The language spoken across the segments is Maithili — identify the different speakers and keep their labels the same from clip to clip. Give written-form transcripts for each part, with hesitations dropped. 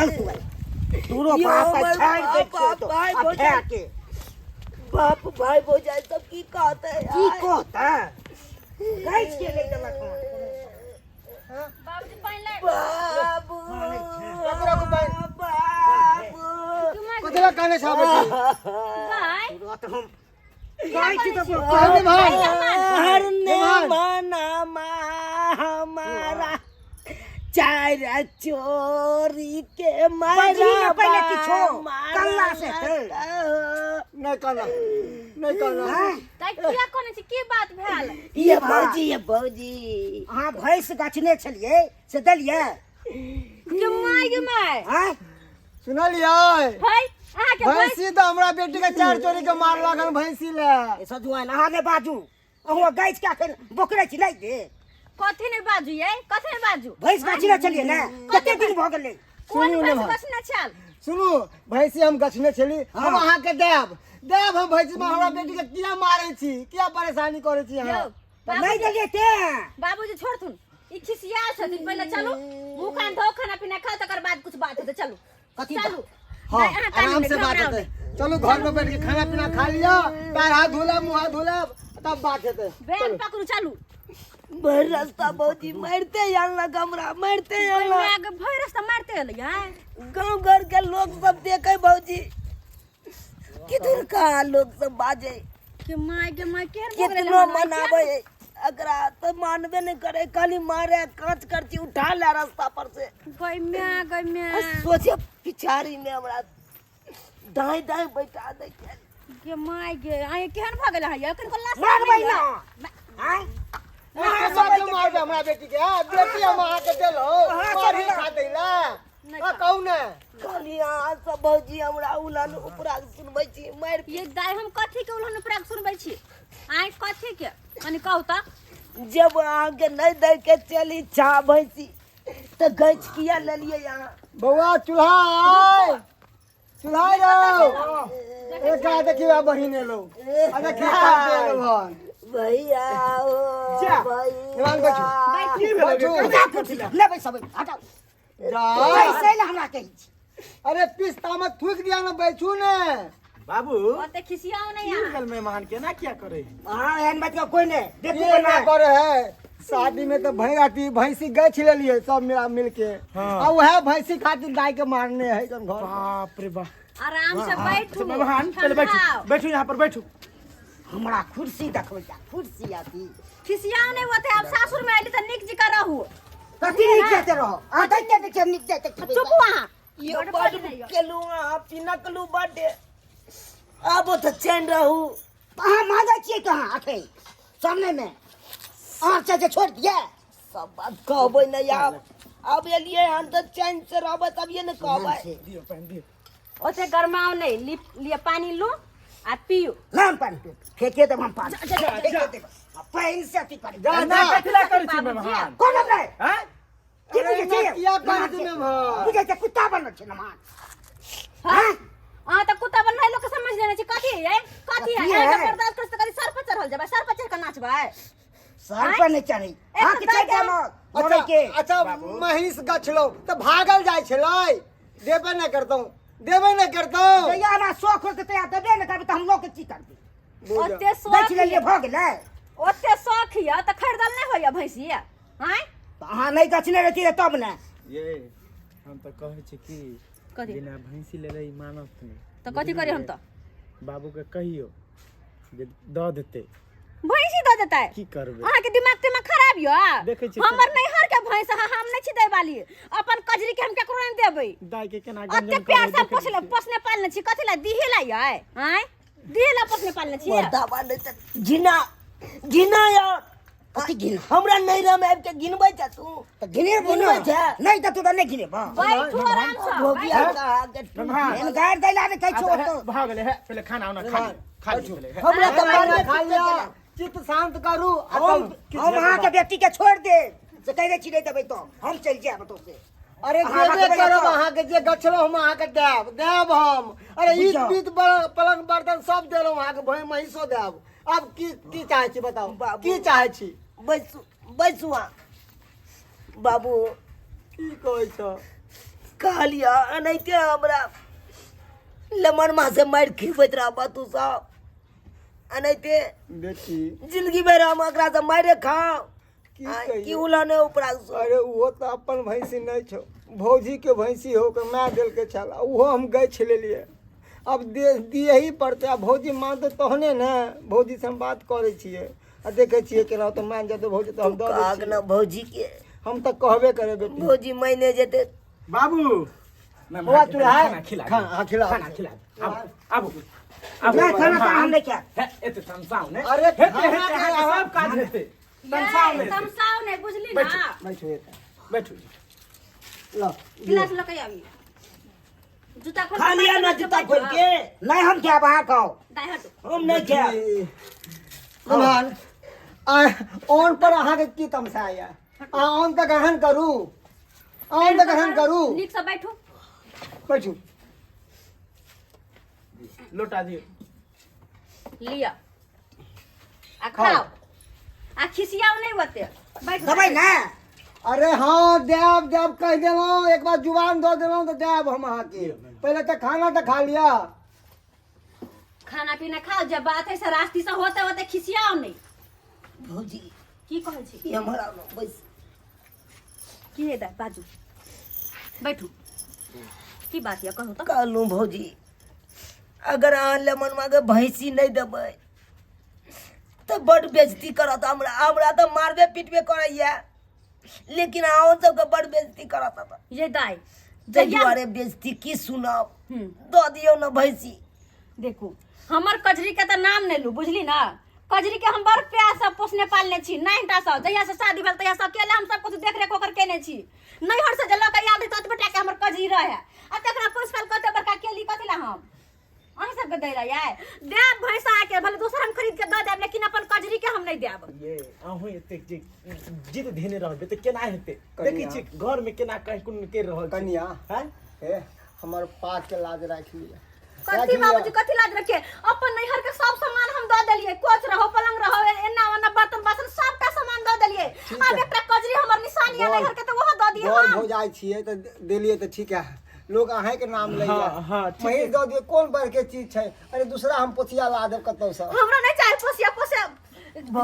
Speaker 1: चल तू आई। तोरो
Speaker 2: यो
Speaker 1: बाप
Speaker 2: हमर
Speaker 1: छाड़ि दै
Speaker 2: बाप,
Speaker 1: छियौ तो
Speaker 2: भाय
Speaker 1: आ
Speaker 2: भौजाइ।
Speaker 1: के
Speaker 2: बाप भाई भौजाइ सब की कहते
Speaker 1: की कहता गाछ के नहि देलक हन।
Speaker 3: बाबूजी पानि लाबि
Speaker 2: बाबू
Speaker 4: राखू, राखू, पानि।
Speaker 2: बाबू
Speaker 4: कथी लए कानै छह बेटी
Speaker 3: भाय
Speaker 1: तोरा तऽ हम गाछ तऽ
Speaker 4: कहू भाई
Speaker 2: हरने
Speaker 4: मेहमान।
Speaker 2: मनामा हमारा चार चोरी के मारा
Speaker 1: बजही ने पहिले किछो,
Speaker 2: मारा
Speaker 1: कल्ला से हेतै।
Speaker 4: नहि काना नहि काना
Speaker 3: ताइ किया कोने छी की बात भेल
Speaker 2: ये भौजी ये भौजी
Speaker 1: अहाँ भैंस गछने छलियै से देलियै
Speaker 3: गे my गे my
Speaker 1: आँय
Speaker 4: सुनलियै
Speaker 3: है अहाँ के भैंस
Speaker 4: भैंसी तऽ हमरा बेटी के चार चोरी के मारलक हन भैंसी ले
Speaker 1: ए सजुआइन अहाँ नहि बाजू अहुँ गाछ के अखन बोकरै छी नहि दे
Speaker 3: कथी नहि बाजू ये कथी नहि बाजू
Speaker 1: भैंस गछने छलियै ने कते दिन भऽ गेलै
Speaker 3: कोन
Speaker 4: सुनू ने
Speaker 3: भैंस
Speaker 4: भाई।
Speaker 3: गछने छल
Speaker 4: सुनू भैंसी हम गछने छली हम अहाँके देब देब हम भैंसी में हमरा बेटी के किया मारै छी किया परेशानी करै छी अहाँ
Speaker 3: यौ
Speaker 1: तऽ नहि देलियै तें
Speaker 3: बाबूजी छोड़थुन ई खिसियाल छथिन पहिले चलू मुंह कान धो खाना पीना खाओ तकर बाद कुछ बात हेतै चलू
Speaker 1: कथी
Speaker 3: चलू
Speaker 4: हाँ
Speaker 3: नहि, अहाँ कानू
Speaker 4: आराम
Speaker 3: नहि,
Speaker 4: से बात
Speaker 3: घबराउ
Speaker 4: हेतै चलू घर में बैठ के खाना पीना खा लिअ पैर हाथ धोलब मुँह हाथ धोलब तब बात हेतै
Speaker 3: बैग पकड़ू चलू
Speaker 2: भरि रास्ता भौजी मारिते आनलक हमरा मारिते आनलक
Speaker 3: बैग भरि रास्ता मारते एलै
Speaker 2: गाँव घर के लोग सब देखे भौजी किधर का लोग सब बाजे
Speaker 3: के माय के माय केहन भऽ गेलै
Speaker 2: कितनो
Speaker 3: हमरा?
Speaker 2: मनाबे एकरा तो मानबे नहीं करे खाली मारे कांच करची उठा ले रास्ता पर से
Speaker 3: गई म्या गई म्या
Speaker 2: आ सोचे पिछाड़ी में हमरा दाएं दाएं बैठा दे के
Speaker 3: गे my गे आय केहन भऽ गेलै हँ कनको लाश
Speaker 1: मारबै ना आँय
Speaker 4: अहाँ सबके मारबै हमरा बेटी के आ, बेटी हम अहाँके देलहुँ मारही खा दै लए आ, कहू ने
Speaker 2: कहली अहाँ सब भौजी हमरा उलन उपरा सुनबै छी मारि
Speaker 3: ये दाय हम कथी के उलहन उपरा के सुनबै छी आय कथी के कनी कहू तऽ
Speaker 2: जब अहाँके नहि दै के चली छा भैंसी तऽ गैछ किया लेलियै अहाँ
Speaker 4: बौआ चूल्हा आय चूल्हा रौ एक आ देखियो आ बहिन एलो आ देखियो आ एलो हन
Speaker 2: भैया ओ
Speaker 4: जा,
Speaker 2: भैया
Speaker 4: निवान बैठू।
Speaker 3: बैठू
Speaker 4: बैठू
Speaker 1: हटाउ कुर्सी ले बैसबै हटाउ
Speaker 4: जा
Speaker 1: बैसै लए हमरा कहै छी
Speaker 4: अरे पिस्ता में थूक दिया ना बैठू ने
Speaker 5: बाबू
Speaker 3: ओते खिसियाओ नहीं
Speaker 5: की
Speaker 3: अहाँ
Speaker 5: भेल मेहमान केना किया करे
Speaker 1: अहाँ एहन बात के कोई नहि देखू
Speaker 4: ये
Speaker 1: कोना
Speaker 4: ना करे है शादी में तो भैं अथी भैंसी गछ लेलिए सब मिला मिल के
Speaker 5: हाँ।
Speaker 4: आ वह भैंसी खातिर गाय के मारने है जन घर
Speaker 5: बाप रे बाप
Speaker 3: आराम से बैठू
Speaker 5: अच्छा, मेहमान पहले बैठू
Speaker 3: ठंडाओ।
Speaker 5: बैठू यहाँ पर बैठू
Speaker 1: हमरा कुर्सी देखबै जा कुर्सी आती
Speaker 3: खिसियाओ नहीं होते अब सासुर में आइली त नीक जका रहू
Speaker 1: कथी नीक जाते रहो अहाँ देखते देखते नीक जाते
Speaker 3: चुप अहाँ
Speaker 2: यो बड केलू अहाँ पिनकलू बड आब तऽ चैन रहू
Speaker 1: अहाँ मांगै छियै कहाँ अखन सामनेमे अहाँ से छोड़ि दियै
Speaker 2: सब बात कहबै नहि आब आब एलियै हन तऽ चैन से रहबै तभिए ने कहबै
Speaker 5: दियो पानि दियो
Speaker 3: ओते गरमाओ नहीं लिप लिए पानी लू आ पियो
Speaker 1: लाम पानि पी फेके देब हम पानि फेके देब आ पानि से अथी करी
Speaker 4: जा
Speaker 5: ना
Speaker 4: जा
Speaker 5: कथी ला करै छी मेहमान
Speaker 1: कोन नहि
Speaker 5: हैं
Speaker 1: की बुझै
Speaker 4: अरे
Speaker 1: छियै
Speaker 4: किया करै छी मेहमान?
Speaker 1: बुझै छियै कुत्ता बनल छै नमान
Speaker 3: हाँ अहाँ तऽ कुत्ता बननाइ लोक के समझ लेने छी कथी है कथी है
Speaker 1: कथी
Speaker 3: अहाँ
Speaker 1: है?
Speaker 3: के बर्दाश्त कर कभी सर पर चढ़ल जेबै सर पर चढ़ के नाचबै
Speaker 1: सर पर नहि चढ़ै
Speaker 3: एक
Speaker 1: अहाँ के
Speaker 3: तऽ
Speaker 1: चढ़ि
Speaker 3: दाइ
Speaker 1: जायब
Speaker 4: अच्छा
Speaker 1: मरै के
Speaker 4: अच्छा महींस गछलौ तऽ भागल जाइ छलै देबे नहि करतौ देबे नहि करतौ
Speaker 1: जहिया हमरा शौख होतै तहिया देबे नहि करबै तऽ हम लोक की करबै
Speaker 3: ओते
Speaker 1: बेच
Speaker 3: शौख
Speaker 1: लेलियै भऽ गेलै
Speaker 3: ओते शौख यऽ तऽ खरीदल नहि होइया भैंसी आँय
Speaker 1: तऽ अहाँ नहि गछने रहितियै तब ने
Speaker 5: ये हम तऽ कहै छी कि
Speaker 3: कथी?
Speaker 5: बिना भैंसी लेले ई मानत नहि
Speaker 3: तऽ कथी करी हम तऽ
Speaker 5: बाबू के कहियो जे दऽ देतै
Speaker 3: भैंसी दऽ देतै
Speaker 5: की करबै
Speaker 3: अहाँके दिमाग तिमाग खराब यऽ
Speaker 5: देखै छी
Speaker 3: हमर नैहर के भैंस अहाँ हम नहि छी दै वाली अपन कजरी के हम केकरो नहि देबै
Speaker 5: दाइ के केना
Speaker 3: ओते
Speaker 5: गंजन
Speaker 3: प्यार से
Speaker 5: करबै देखै
Speaker 3: पोसले
Speaker 5: छियै।
Speaker 3: पोसने पालने छी कथी ला दिहे ला यै आँय दिहे ला पोसने पालने छी
Speaker 2: मर्दाबा नहि तऽ घिना घिना यार
Speaker 1: कथी घिन
Speaker 2: हमरा नैहरा में आबि के घिनबै छ तू
Speaker 1: तऽ घिनेबो ने
Speaker 2: घिनबै छै?
Speaker 1: नहि तऽ तू तऽ नहि घिनेबह
Speaker 3: बैठू आराम से
Speaker 2: भोगिया कहा के तू
Speaker 1: एहन गारि दै ला नहि कहै छौ
Speaker 5: अच्छा,
Speaker 1: ओतऽ
Speaker 5: भऽ गेलै हे पहिले खाना उना खा लिअ, खा लिअ पहिले, हे।
Speaker 2: हमरा तऽ
Speaker 4: खाना
Speaker 2: मारबे
Speaker 4: खा
Speaker 2: पीटबे
Speaker 4: लिअ
Speaker 2: केलक।
Speaker 4: चित्त शांत करू आ
Speaker 1: हम
Speaker 4: तब किछु
Speaker 1: हम
Speaker 4: हेतै
Speaker 1: अहाँके
Speaker 4: बात।
Speaker 1: बेटी के छोड़ि देब से कहि दै छी नहि देबै तऽ हम चलि जायब ओतऽ से
Speaker 4: अरे
Speaker 1: अहाँ
Speaker 4: देबे
Speaker 1: रखबै
Speaker 4: करब
Speaker 1: तऽ।
Speaker 4: अहाँके जे गछलहुँ हम अहाँके देब देब हम अरे ईट
Speaker 1: बुझाउ।
Speaker 4: बीत पलंग बर्तन सब देलहुँ अहाँके भैं महींसो देब आब की की चाहै छी बताउ
Speaker 2: बाबू।
Speaker 4: की चाहै छी
Speaker 2: बैसू बैसू अहाँ बाबू
Speaker 4: की कहै छौ
Speaker 2: कहलिया एनाहिते हमरा लमनमा से मारि खिबैत रहबह तू सब एनाहिते
Speaker 4: बेटी
Speaker 2: जिंदगी भरि हम एकरा से मारे खाओ
Speaker 4: की
Speaker 2: आँय,
Speaker 4: कहियै?
Speaker 2: की उलहने उपरा से
Speaker 4: अरे ओहो तऽ अपन भैंसी नहि छौ भौजीके भैंसी हो के माय देलकै छल आ ओहो हम गछि लेलियै आब दे दिए ही पड़तै आ भौजी मानतै तहने ने भौजीसँ हम बात करै छियै आ देखै छियै केना तऽ मान जेतै भौजी तऽ हम दऽ दै
Speaker 2: कहक
Speaker 4: छियै
Speaker 2: ने भौजी के
Speaker 4: हम तऽ कहबे करै बेटी
Speaker 2: भौजी मायने जेतै
Speaker 5: बाबू
Speaker 4: बौआ चूल्हा
Speaker 5: खाना खिला
Speaker 4: खा हाँ खिला
Speaker 5: खाना खिला आबू आबू आबू
Speaker 1: नहीं खाना तो हम नहीं खाएब।
Speaker 5: हे, एते तमसाउ ने
Speaker 4: अरे
Speaker 5: हेते
Speaker 4: खाना
Speaker 5: हेते
Speaker 4: के
Speaker 5: अहाँके
Speaker 4: आवाज-
Speaker 5: सब काज हेते तमसाउ ने
Speaker 3: तमसाउ नहि बुझली ना
Speaker 4: बैठू एतऽ
Speaker 5: बैठू
Speaker 4: ल
Speaker 3: गिलास लऽ के आबी जूता खोल
Speaker 2: खा लिया ना जूता खोल के
Speaker 1: नहीं हम खाएब अहाँ खाओ
Speaker 3: दाई हटो
Speaker 2: हम नहीं खाएब
Speaker 4: कमाल आ ऑन पर अहाँके की तमसाया अहाँ ऑन तऽ ग्रहण करू ऑन तऽ ग्रहण करू
Speaker 3: नीक से बैठू
Speaker 4: बैठू
Speaker 5: लोटा दियौ
Speaker 3: लिअ आ खाओ आ खिसियाओ नहि ओते बैठू
Speaker 1: देबै ने
Speaker 4: अरे हाँ देब देब कहि देलहुँ एक बार जुबान दऽ देलहुँ तऽ देब हम अहाँके पहिले तऽ खाना तऽ खा लिअ
Speaker 3: खाना पीना खाओ जब बात है से रास्ती से होते होते खिसियाओ नहीं
Speaker 2: भौजी
Speaker 3: की कहै छी
Speaker 2: ई हमर आउ ने बैस
Speaker 3: की हे दाइ बाजू बैठू की बात यऽ कहू तऽ
Speaker 2: कहलहुँ भौजी अगर अहाँ लेमनमा के भैंसी नहि देबै तऽ बड्ड बेजती करत हमरा हमरा तऽ मारबे पिटबे करैया लेकिन अहूँ सबके बड्ड बेजती करत तऽ
Speaker 3: ये दाइ
Speaker 2: ताहि
Speaker 3: जहिया
Speaker 2: दुआरे बेजती की सुनब
Speaker 3: हम्म।
Speaker 2: दऽ दियौ ने भैंसी
Speaker 3: देखू हमर कजरी के तऽ नाम नहि लू बुझली ने कजरी के हम बड़ प्यार से पोसने पालने छी नाइनटा से जहिया से शादी भेल तहिया से अकेले हम सब कुछ देख रेख ओकर केने छी नैहर से जे लऽ के आयल रही ततबे टा के हमर कजरी रहे आ तकरा पोसि पालि कते बड़का केली कथी ला हम अहीं सबके दै रहियै देब भैंसा के भले दोसर हम खरीद के दऽ देब लेकिन अपन कजरी के हम नहि देब
Speaker 5: ये अहूँ एतेक जे जिद धेने रहबै तऽ केना हेतै देखै छियै घरमे केना कहीं कोन करि रहल छै
Speaker 4: कनिया
Speaker 5: हैं
Speaker 4: हे हमर पाक के लाज राखि लिअ
Speaker 3: कथी बाबूजी कथी लाज रखिए अपन नैहर के सब सामान हम दऽ देलियै कोच रहो पलंग रहो एना ओना बर्तन बासन सबटा सामान दऽ देलियै आब एकटा कजरी हमर निशानी है नैहर के तऽ ओहो दऽ दियै
Speaker 4: बड़
Speaker 3: हम
Speaker 4: भऽ जाइ छियै तऽ देलियै तऽ ठीक है लोग अहें के नाम लैया
Speaker 5: हाँ, हाँ, ठीक
Speaker 4: महीष दऽ दियौ कोन बढ़ के चीज छै अरे दूसरा हम पोथिया ला देब कतौ से
Speaker 3: हमरा नहीं चाही पोसिया पोसिया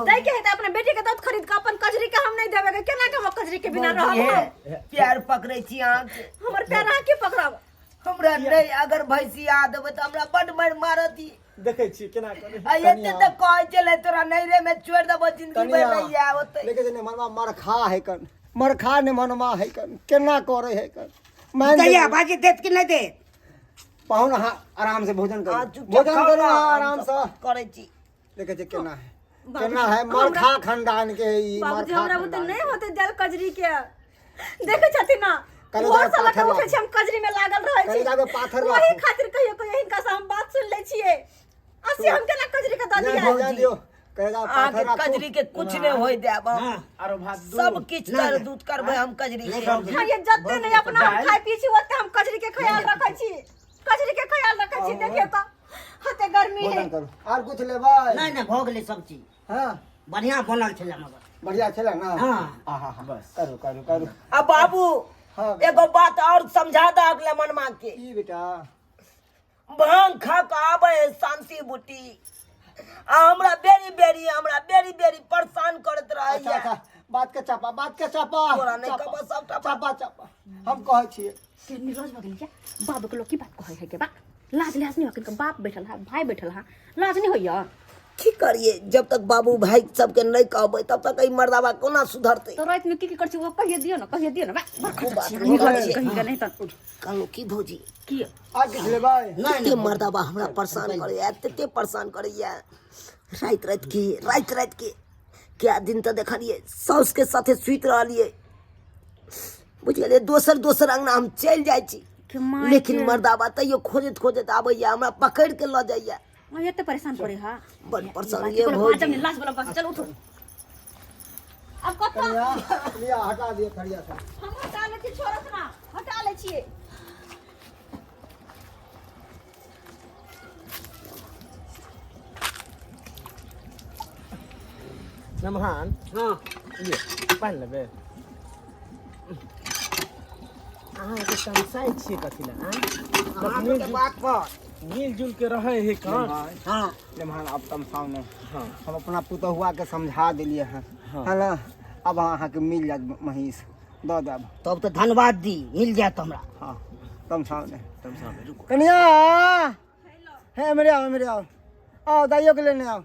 Speaker 3: दै के हेतै अपने बेटी के दूध खरीद के अपन कजरी के हम नहीं देबै के केना के हम कजरी के बिना रहब हम?
Speaker 2: प्यार पकड़ै छी अहाँके
Speaker 3: हमर पैर अहाँ के पकड़ब
Speaker 2: हमरा नहि अगर भैंसिया देबै तऽ हमरा बड्ड मारि मारत ई
Speaker 5: देखै छियै केना करै
Speaker 2: आ एते तऽ कहै छलै तोरा नैहरे मे छोड़ि देबो जिंदगी भरि रहि आब ओतै
Speaker 4: लेकिन जे मनवा मरखा है कन मरखा ने मनवा है कन केना करे है कन मान
Speaker 1: दैया बाजी देत कि नहि देत
Speaker 4: पाहुन अहाँ आराम से भोजन
Speaker 2: अहाँ
Speaker 4: करू
Speaker 2: चुपचाप
Speaker 4: भोजन
Speaker 2: खाउ
Speaker 4: करू
Speaker 2: ना,
Speaker 4: अहाँ
Speaker 2: हम
Speaker 4: आराम
Speaker 2: सब
Speaker 4: से
Speaker 2: करै छी
Speaker 4: देखै छियै केना है केना है मरखा खानदान के ई
Speaker 3: बाबूजी
Speaker 4: मरखा
Speaker 3: हमरा बुते
Speaker 4: खानदान
Speaker 3: नहीं होते जल कजरी के देखे छथिन ना
Speaker 4: कलेजा
Speaker 3: भोर से लऽ के
Speaker 4: पाथर
Speaker 3: उठै छी हम कजरी में लागल रहै छी
Speaker 4: कलेजा के पाथर
Speaker 3: ओही
Speaker 4: राखू।
Speaker 3: खातिर कहियो कहियो हिनका से हम बात सुन लै छियै आ से हम केना कजरी के दऽ
Speaker 4: नहि,
Speaker 3: दियै
Speaker 4: भोजन दियौ कलेजा
Speaker 2: अहाँके
Speaker 4: पाथर राखू
Speaker 2: कजरी के कुछ नहि होय देब हम
Speaker 5: आरो भात दू
Speaker 2: सब किछु तर दूध करबै हम कजरी के
Speaker 3: हाँ, ये जते नहीं अपना हम खाइ पी छी ओते हम कजरी के ख्याल रखै छी कजरी के ख्याल रखै छी देखियौ तऽ हते गर्मी है
Speaker 4: भोजन करू आर कुछ लेबै
Speaker 1: नहि नहि भऽ गेलै सब चीज
Speaker 4: हाँ
Speaker 1: बढ़िआँ बनल छलै मगर
Speaker 4: बढ़िया छलै ना
Speaker 1: हाँ।
Speaker 4: आहा हा बस करू करू करू
Speaker 2: आ बाबू
Speaker 4: हाँ।
Speaker 2: एगो बात और समझा दऽ अगले मनमा के
Speaker 4: की बेटा
Speaker 2: भांग खा के आबै है शांति बूटी आ हमरा बेरी बेरी हमरा बेरी बेरी परेशान करैत
Speaker 4: अच्छा
Speaker 2: रहैया
Speaker 4: अच्छा बात के चापा बात के चापा
Speaker 2: तोरा नहि
Speaker 4: चापा,
Speaker 2: कहबऽ सबटा बात।
Speaker 4: चापा चापा हम कहै छियै
Speaker 3: के निर्लज भऽ गेलियै बाबू के लोग की बात कहै है के बा लाज लिहाज नहीं होय बाप बैठल है भाई बैठल है लाज नहीं होइया
Speaker 2: की करिए जब तक बाबू भाई सबके नहीं कहबै तब तक ई मर्दाबा कोना सुधरतै
Speaker 3: तो रात में की की कर छी वो कहिए दियो ना कहिए दियो ना बा बड़
Speaker 2: खूब
Speaker 3: खर्चा
Speaker 2: बात
Speaker 3: छी
Speaker 2: नहीं
Speaker 3: निर्लज
Speaker 2: करै
Speaker 3: कहीं के नहीं त
Speaker 2: कहलहुँ की भौजी
Speaker 3: की
Speaker 4: आर किछु लेबै
Speaker 2: तते मर्दाबा हमरा परेशान करैया तते परेशान करैया राति राति के राति राति के क्या दिन तऽ देखलियै साउस के साथे सुति रहलियै बुझि गेलियै दोसर दोसर अंगना हम चलि जाइ छी
Speaker 3: के माय
Speaker 2: लेकिन
Speaker 3: के।
Speaker 2: मर्दाबा तैयो खोजैत खोजैत आबैया हमरा पकड़ि के लऽ जाइया
Speaker 3: हाँ, एते परेशान करे हा
Speaker 2: बड़ परेशान
Speaker 3: बात
Speaker 2: ये
Speaker 3: कोनो
Speaker 2: भौजी
Speaker 3: बात नहीं लाज वाला बात चल उठो अब कत
Speaker 4: कनिया लिया हटा दिअ खड़िया से
Speaker 3: हम हटा ले छी छोड़त ना हटा ले छिए
Speaker 5: नमहान
Speaker 1: हाँ
Speaker 5: ये पानि लेबै अहाँ के तमसाइ छियै कथी लए आँय?
Speaker 1: अहाँ के बात पर
Speaker 5: मिलजुल के रहै है कहाँ
Speaker 1: हाँ
Speaker 4: लेमहान अब तमसाउ नहि।
Speaker 5: हाँ।
Speaker 4: हम अपना पुतहुआ के समझा देलियै हँ।
Speaker 5: हाँ।
Speaker 4: है ना, अब अहाँके मिल जायत महींस, दऽ देब।
Speaker 1: तब तऽ धन्यवाद दी, मिल जायत हमरा।
Speaker 4: हाँ, तमसाउ नहि।
Speaker 5: तमसाउ नहि, रुकू।
Speaker 4: कनिया हे, मेरे आओ, मेरे आओ, आओ दाइयो के लेने आओ।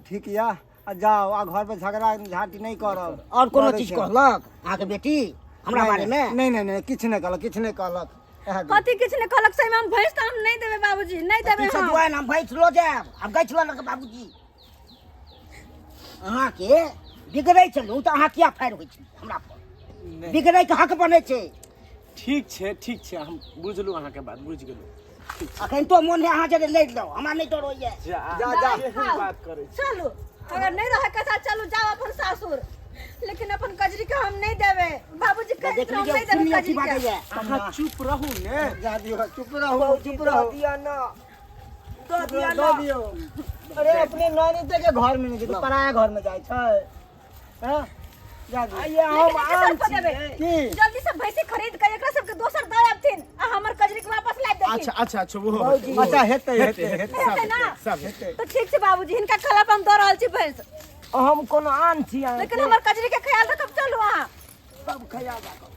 Speaker 4: ठीक या, आ जाओ, आ घर पर झगड़ा झाँटी नहीं करब।
Speaker 1: और कोनो
Speaker 4: करै
Speaker 1: चीज
Speaker 4: छै।
Speaker 1: कहलक अहाँके बेटी हमरा
Speaker 4: नहीं,
Speaker 1: बारे में?
Speaker 4: नहीं नहीं नहीं, किछु नहि कहलक, किछु नहि कहलक। इएह गप।
Speaker 3: कथी किछु नहि कहलक? सही में हम भैंस तऽ हम नहि देबै बाबूजी, नहि देबै
Speaker 1: पीछे
Speaker 3: हम।
Speaker 1: दुआरे हम भैंस लऽ जायब। आब गैछ लऽ लऽ बाबूजी, अहाँके बिगड़ै छलहुँ तऽ अहाँ किया फायर होइ छी हमरा पर? बिगड़ैके हक बनै छै।
Speaker 5: ठीक छै, ठीक छै, हम बुझलहुँ, अहाँके बात बुझि गेलहुँ। ठीक छै।
Speaker 1: अखन तो मोन है अहाँ जरे लड़ि लौ, हमरा नहि डर होइए।
Speaker 5: जा
Speaker 4: जा, जा।
Speaker 5: केहन बात करै छी?
Speaker 3: चलू, अगर नहि रहै के साथ चलू, जाओ अपन सासुर, लेकिन अपन कजरी के हम नहि देबै बाबूजी। कहैत
Speaker 1: देख
Speaker 3: रहू,
Speaker 1: लीजिए,
Speaker 3: नहि देबै
Speaker 1: सुनिए की
Speaker 3: कजरी के।
Speaker 1: बाजैए।
Speaker 5: अहाँ चुप रहू ने।
Speaker 4: जा दियौ, चुप रहू, चुप रहू।
Speaker 2: दिया ना, दऽ दिया
Speaker 4: दऽ
Speaker 2: ना।
Speaker 4: दियौ। अरे अपने नानी के घर में नहि जेतै, पराया घर में जाइ छै, हैं? जा दियौ।
Speaker 2: आइए हम
Speaker 3: लेकिन एकर
Speaker 2: आम
Speaker 3: शर्त देबै।
Speaker 2: छियै।
Speaker 4: की?
Speaker 3: जल्दी से भैंसी खरीद के एकरा सबके दोसर दऽ आबथिन आ हमर कजरी के वापस लाबि देथिन।
Speaker 5: अच्छा अच्छा अच्छा, वो
Speaker 2: भौजी।
Speaker 4: अच्छा, हेतै हेतै हेतै।
Speaker 3: हेतै ना?
Speaker 5: सब हेतै।
Speaker 3: तऽ ठीक छै बाबूजी, हिनका कहला पर हम दऽ रहल छी भैंस।
Speaker 2: हम कोनो आन छी अहाँके?
Speaker 3: लेकिन हमर कजरी के ख्याल रखब। चलू अहाँ।
Speaker 2: सब ख्याल राखब।